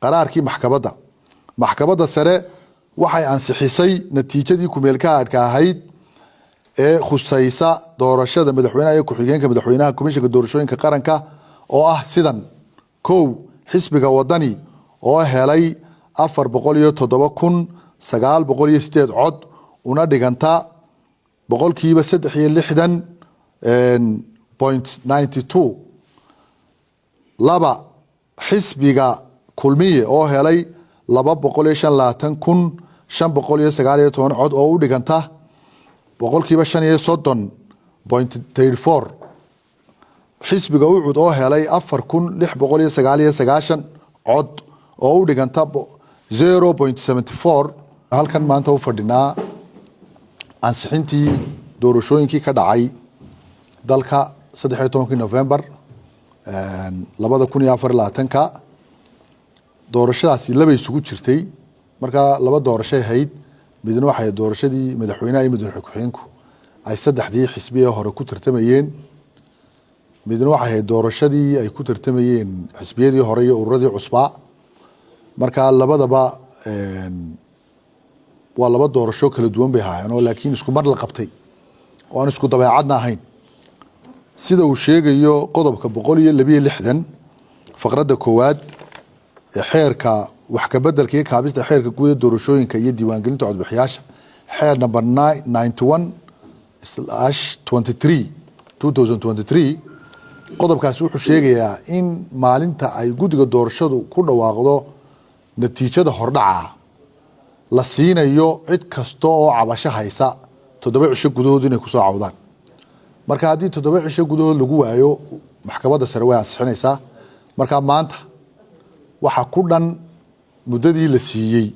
Qaraarkii maxkamadda. Maxkamadda Sare waxay ansixisay natiijadii kumeelgaadhka ahayd ee khusaysa doorashada madaxweynaha iyo ku-xigeenka madaxweynaha Komishanka Doorashooyinka Qaranka oo ah sidan: Kow, xisbiga Wadani oo helay 407,908 cod, una dhiganta 63.92%. Laba, xisbiga Kulmiye oo helay 225,519 cod, oo u dhiganta 35.34%. Xisbiga UCID oo helay 4,699 cod, oo u dhiganta 0.74. Halkan maanta u fadhinaa ansixintii doorashooyinkii ka dhacay dalka 13-kii November 2024-ka. Doorashadaasi laba isugu jirtay. Markaa laba doorashay ahayd. Midna waxay doorashadii madaxweynaha iyo madaxweyne ku-xigeenku ay saddexdii xisbi ee hore ku tartamayeen. Midna waxay ahayd doorashadii ay ku tartamayeen xisbiyadii hore iyo ururadii cusbaa. Marka labadaba waa laba doorasho kala duwan bay ahaayeen oo laakiin isku mar la qabtay oo aan isku dabeecadna ahayn. Sida uu sheegayo qodobka 162 faqradda koowaad ee xeerka wax kabedelka iyo kaabista xeerka guud ee doorashooyinka iyo diiwaangelinta codbixiyaasha, xeer number 91/23 2023, qodobkaasi wuxuu sheegayaa in maalinta ay guddiga doorashadu ku dhawaaqdo natiijada hordhaca la siinayo cid kasta oo cabasho haysa 7 cisho gudahood inay kusoo cawdaan. Marka haddii 7 cisho gudahood lagu waayo, Maxkamadda Sare way ansixinaysaa. Marka maanta waxaa ku dhan muddadii la siiyey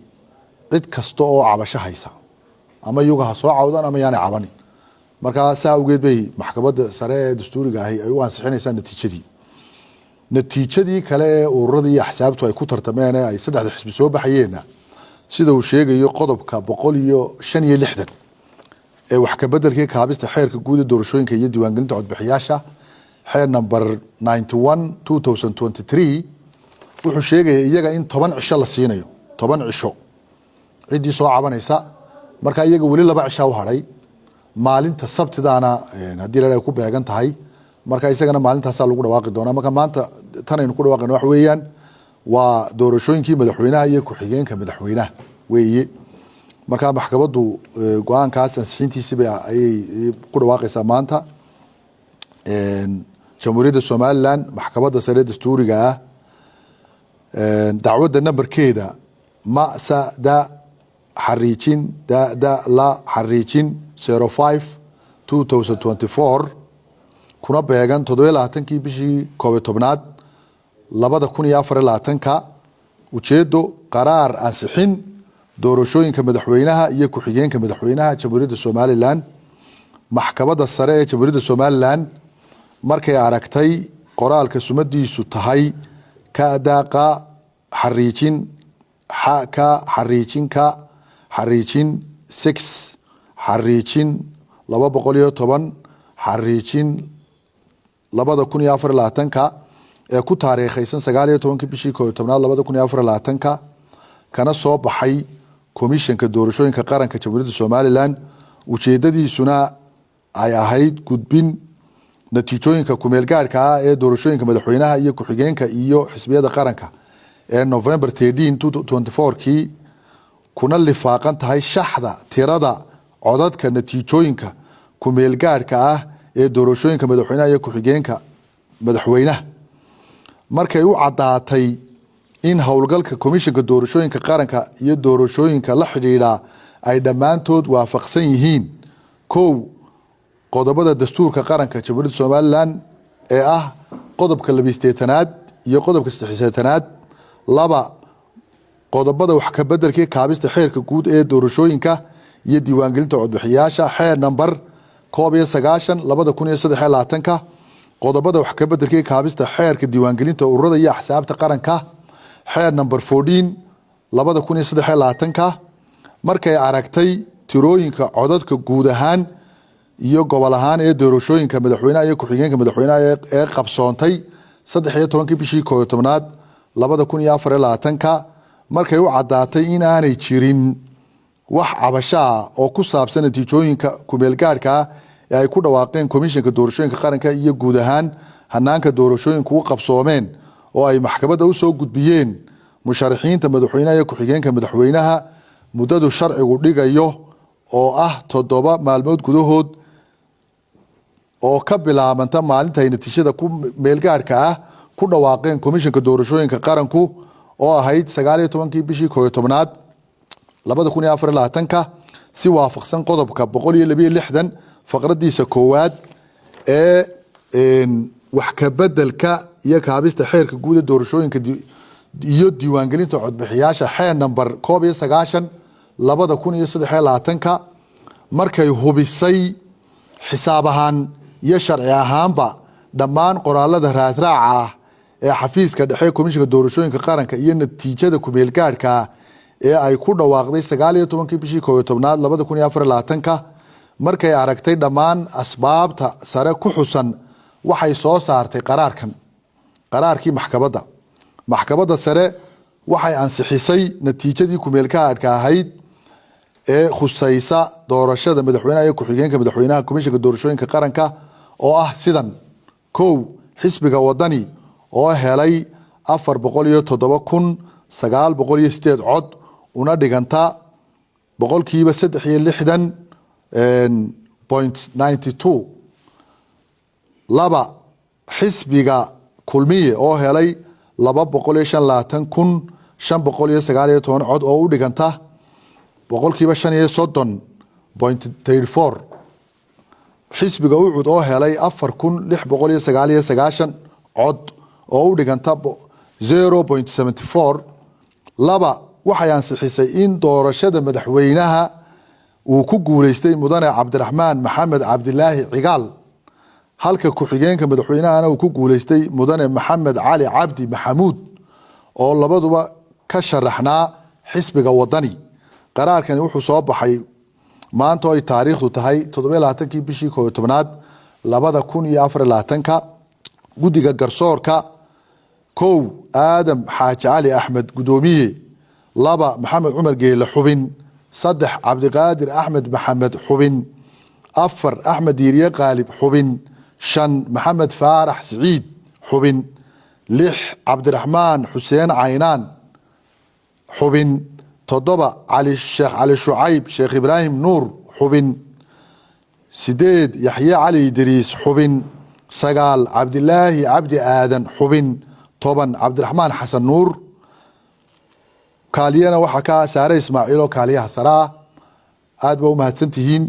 cid kasta oo cabasho haysa, ama iyagu ha soo cawdaan ama yaanay cabanin. Markaa saa awgeed bay Maxkamadda Sare ee dastuuriga ahi ay u ansixinaysaa natiijadii. Natiijadii kale ee ururadii iyo axsaabtu ay ku tartameen ee ay saddexda xisbi soo baxayeenna, sida uu sheegayo qodobka 165 ee wax kabedelkii kaabista xeerka guud ee doorashooyinka iyo diiwaangelinta codbixiyaasha, xeer number 91 2023, wuxuu sheegaya iyaga in 10 cisho la siinayo, 10 cisho ciddii soo cabanaysa. Marka iyaga weli 2 cishaa u hadhay. Maalinta Sabtidaana haddii la ku beegan tahay, marka isagana maalintaasaa lagu dhawaaqi doonaa. Marka maanta tan aynu ku dhawaaqayna waxa weeyaan waa doorashooyinkii madaxweynaha iyo ku-xigeenka madaxweynaha weeye. Marka maxkamaddu go-aankaas ansixintiisiba ayay ku dhawaaqaysaa maanta. Jamhuuriyadda Somaliland, Maxkamadda Sare dastuuriga ah, dacwadda nambarkeeda ma sa da xariijin da da la xariijin 05 2024, kuna beegan 27-kii bishii 11-aad 2024-ka. Ujeedo: qaraar ansixin doorashooyinka madaxweynaha iyo ku-xigeenka madaxweynaha Jamhuuriyadda Somaliland. Maxkamadda Sare ee Jamhuuriyadda Somaliland markay aragtay qoraalka sumadiisu tahay kadaqa xariijin xka xariijin ka xariijin six xariijin 210 xariijin 2024-ka ee ku taariikhaysan 19-kii bishii 11-aad 2024-ka, kana soo baxay Komishanka Doorashooyinka Qaranka Jamhuuriyadda Somaliland, ujeedadiisuna ay ahayd gudbin natiijooyinka kumeel gaadhka ah ee doorashooyinka madaxweynaha iyo ku-xigeenka iyo xisbiyada qaranka ee November 13 24-kii, kuna lifaaqan tahay shaxda tirada codadka natiijooyinka kumeel gaadhka ah ee doorashooyinka madaxweynaha iyo ku-xigeenka madaxweynaha. Markay u caddaatay in howlgalka Komishanka Doorashooyinka Qaranka iyo doorashooyinka la xidhiidha ay dhammaantood waafaqsan yihiin: kow, qodobada dastuurka qaranka Jamhuuriyadda Somaliland ee ah qodobka 82-aad iyo qodobka 83-aad; laba, qodobada wax kabedelkii kaabista xeerka guud ee doorashooyinka iyo diiwaangelinta codbixiyaasha, xeer number 91 2023-ka; qodobada wax kabedelkii kaabista xeerka diiwaangelinta ururada iyo axsaabta qaranka, xeer number 14 2023-ka. Markay aragtay tirooyinka codadka guud ahaan iyo gobol ahaan ee doorashooyinka madaxweynaha iyo ku-xigeenka madaxweynaha ee qabsoontay 13-kii bishii 11-aad 2024-ka. Markay u caddaatay in aanay jirin wax cabashaa oo ku saabsan natiijooyinka kumeelgaadhkaa ee ay ku dhawaaqeen Komishanka Doorashooyinka Qaranka iyo guud ahaan hanaanka doorashooyinku u qabsoomeen oo ay maxkamadda usoo gudbiyeen musharaxiinta madaxweynaha iyo ku-xigeenka madaxweynaha, muddadu sharcigu dhigayo oo ah 7 maalmood gudahood oo ka bilaabanta maalinta ay natiijada ku meelgaadhka ah ku dhawaaqeen Komishanka Doorashooyinka Qaranku, oo ahayd 19-kii bishii 11-aad 2024-ka, si waafaqsan qodobka 162 faqradiisa koowaad ee wax ka bedelka iyo kaabista xeerka guud ee doorashooyinka iyo diiwaangelinta codbixiyaasha, xeer number 91/2023-ka. Markay hubisay xisaab ahaan iyo sharci ahaanba dhammaan qoraalada raadraaca ah ee xafiiska dhexe Komishanka Doorashooyinka Qaranka iyo natiijada kumeelgaadhka ee ay ku dhawaaqday 19-kii bishii 11-aad 2024-ka. Markay aragtay dhammaan asbaabta sare ku xusan, waxay soo saartay qaraarkan. Qaraarkii maxkamadda. Maxkamadda Sare waxay ansixisay natiijadii kumeelgaadhka ahayd ee khusaysa doorashada madaxweynaha iyo ku-xigeenka madaxweynaha Komishanka Doorashooyinka Qaranka oo ah sidan: kow, xisbiga Wadani oo helay 407,908 cod, una dhiganta 63.92%. Laba, xisbiga Kulmiye oo helay 225,519 cod, oo u dhiganta 35.34%. Xisbiga Ucud oo helay 4,699 cod, oo u dhiganta 0.74. Laba, waxay ansixisay in doorashada madaxweynaha uu ku guuleystay mudane Cabdiraxmaan Maxamed Cabdilaahi Cigaal, halka ku-xigeenka madaxweynahana uu ku guuleystay mudane Maxamed Cali Cabdi Maxamuud, oo labaduba ka sharaxnaa xisbiga Wadani. Qaraarkani wuxuu soo baxay maanta oo ay taariikhdu tahay 27-kii bishii 11-aad 2024-ka. Guddiga garsoorka: kow, Aadam Xaaji Cali Axmed, guddoomiye. Laba, Maxamed Cumar Geele, xubin. Saddex, Cabdiqaadir Axmed Maxamed, xubin. Afar, Axmed Diiriye Qaalib, xubin. Shan, Maxamed Faarax Siciid, xubin. Lix, Cabdiraxmaan Xuseen Caynaan, xubin. Toddoba, Cali Sheekh Cali Shucayb Sheekh Ibraahim Nuur, xubin. Sideed, Yaxye Cali Idriis, xubin. Sagaal, Cabdilaahi Cabdi Aadan, xubin. 10, Cabdiraxmaan Xasan Nuur. Kaaliyana waxaa ka Saare Ismaaciil oo kaaliyaha sare ah. Aad baa u mahadsan tihiin.